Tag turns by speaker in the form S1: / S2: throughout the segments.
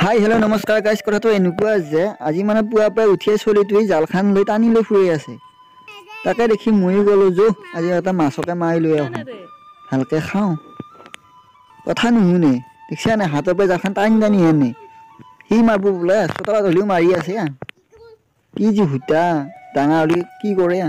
S1: Hi hello' নমস্কাৰ guys, কথাটো এনেকুৱা যে আজি মানে পুৱা প্ৰায় উঠিয়ে চলিটোৱে জালখন লৈ টানি লৈ ফুৰি আছে। তাকে দেখি ময়ো গ'লো যো আজি এটা মাছকে মাৰি লৈ আহোঁ, ভালকৈ খাওঁ। কথা নুশুনে, দেখিছা নাই হাতৰ পৰা জালখন টানি টানি আনে। সি মাৰিব বোলে, চোতালত হ'লেও মাৰি আছে। কি যি সূতা ডাঙৰ হ'লে কি কৰে।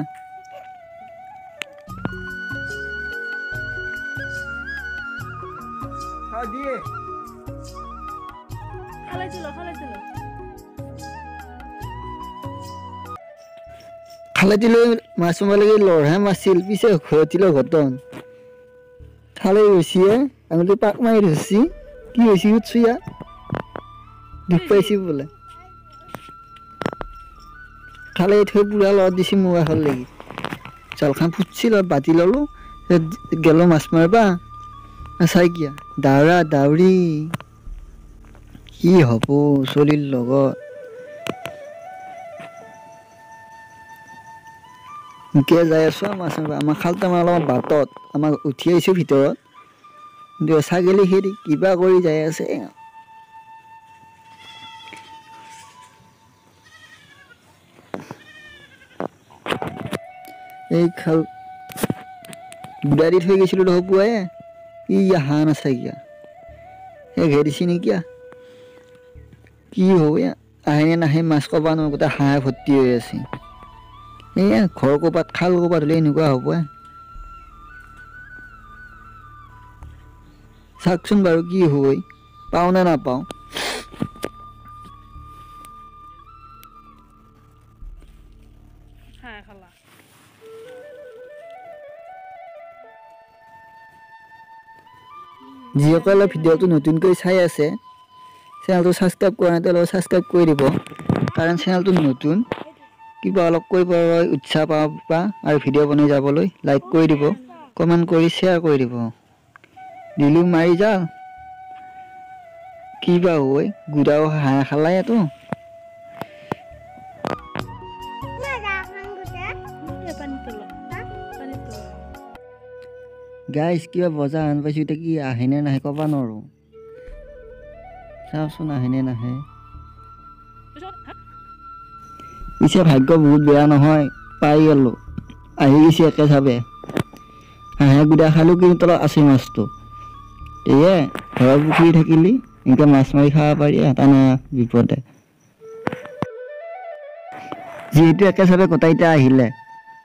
S1: খালেটি লৈ মাছ মাৰিব লাগি লৰহে মাছিল, পিছে ঘৰতিল ঘটন খালে গৈছে, আঙুলিটো পাক মাৰি ধৰছি। কি হৈছে সুধছো, ইয়াক দুখ পাইছি বোলে। খালে থৈ পুৰা লগত দিছি মোৰ কাষৰ লাগি। জালখন ফুটছিল, বাতি ল'লো, গেলো মাছ মাৰবা। চাই কিয়া দাউৰা দাউৰি কি হ'ব চলিৰ লগত। এনেকৈ যাই আছোঁ মাছ মাৰিব। আমাৰ খালটো আমাৰ অলপ বাটত, আমাক উঠি আহিছোঁ ভিতৰত। কিন্তু ছাগলী খেদি কিবা কৰি যাই আছে। এই খাল গুড়া দি থৈ গৈছিলোঁ দেখোন পুৱাই, ই হাঁহ নাচাই কিয়া সেই ঘেৰিছি নেকি কি হ'ব, আহে নে নাহে মাছ ক'ব নোৱাৰোঁ। গোটেই হাঁহে ভৰ্তি হৈ আছে। এয়া ঘৰ ক'ৰবাত খাল ক'ৰবাত হ'লে এনেকুৱা হ'ব। চাওকচোন বাৰু কি হয়, পাওঁ নে নাপাওঁ। যিসকলে ভিডিঅ'টো নতুনকৈ চাই আছে, চেনেলটো ছাবস্ক্ৰাইব কৰা নাই, তেওঁলোকে ছাবস্ক্ৰাইব কৰি দিব, কাৰণ চেনেলটো নতুন, কিবা অলপ কৰিবলৈ উৎসাহ পাবা আৰু ভিডিঅ' বনাই যাবলৈ। লাইক কৰি দিব, কমেণ্ট কৰি শ্বেয়াৰ কৰি দিব। দিলোঁ মাৰি যাওঁ, কি বা হয়, গুড়াও হাঁহ খালাই এইটো। গাইজ কিবা বজাৰ আন পাইছোঁ, এতিয়া কি আহেনে নাহে ক'ব নোৱাৰোঁ। চাওঁচোন আহেনে নাহে। পিছে ভাগ্য বহুত বেয়া নহয়, পাই গ'লোঁ, আহি গৈছে একে চাবে। হাঁহে গুড়া খালোঁ, কিন্তু তলত আছে মাছটো। এয়ে ঘৰৰ পুখুৰী থাকিলি এনেকৈ মাছ মাৰি খাব পাৰি, এটা না বিপদে। যিহেতু একে চাবে গোটেইকেইটা আহিলে,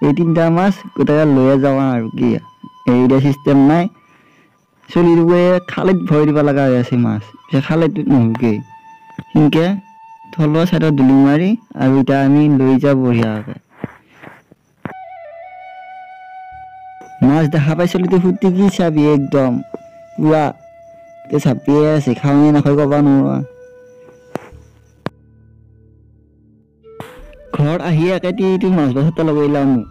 S1: এই তিনিটা মাছ গোটেইটা লৈয়ে যাওঁ আৰু কি, এৰি দিয়া চিষ্টেম নাই। চলিটোৱে খালিত ভৰি দিব লগা হৈ আছে মাছ, পিছে খালিটোত নুশুকেই। সেনকে থলুৱা চাইডত দুলি মাৰি আৰু এতিয়া আমি লৈ যাওঁ বঢ়িয়াকৈ। মাছ দেখা পাই চলিটো ফূৰ্তি কি চাবি, একদম পুৰা চাপিয়ে আছে, খাওঁনে নাখায় ক'ব নোৱাৰো। ঘৰত আহি একেটি মাছ বছৰটা লগাই মোক,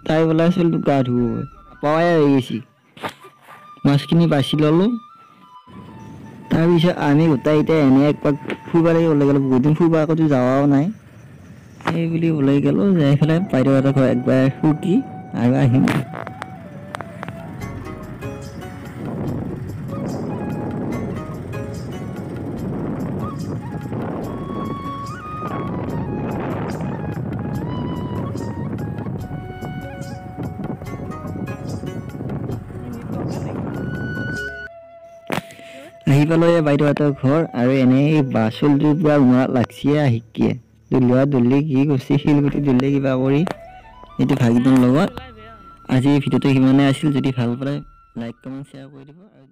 S1: তাই বোলে চলিটো গা ধুব পাৱাই হৈ গৈছে। মাছখিনি বাছি ল'লোঁ। তাৰপিছত আমি গোটেইকেইটা এনেই একপাক ফুৰিব লাগি ওলাই গ'লোঁ। বহুত দিন ফুৰিব আকৌতো যোৱাও নাই, সেই বুলি ওলাই গ'লোঁ। যাই পেলাই বাইদেউহঁতৰ ঘৰত একবাৰ ফুৰ্তি আৰু আহিম। আহি পালোঁ এই বাইদেউহঁতৰ ঘৰ আৰু এনেই বাচলটোৰ পৰা উমাত লাগছিয়ে আহিকিয়ে দলিওৱা দলি কি কৰিছে, শিলগুটি দলিয়ে কিবা কৰি এইটো ভাগিনৰ লগত। আজি ভিডিঅ'টো সিমানে আছিল। যদি ভাল পালে লাইক কমেণ্ট শ্বেয়াৰ কৰি দিব আৰু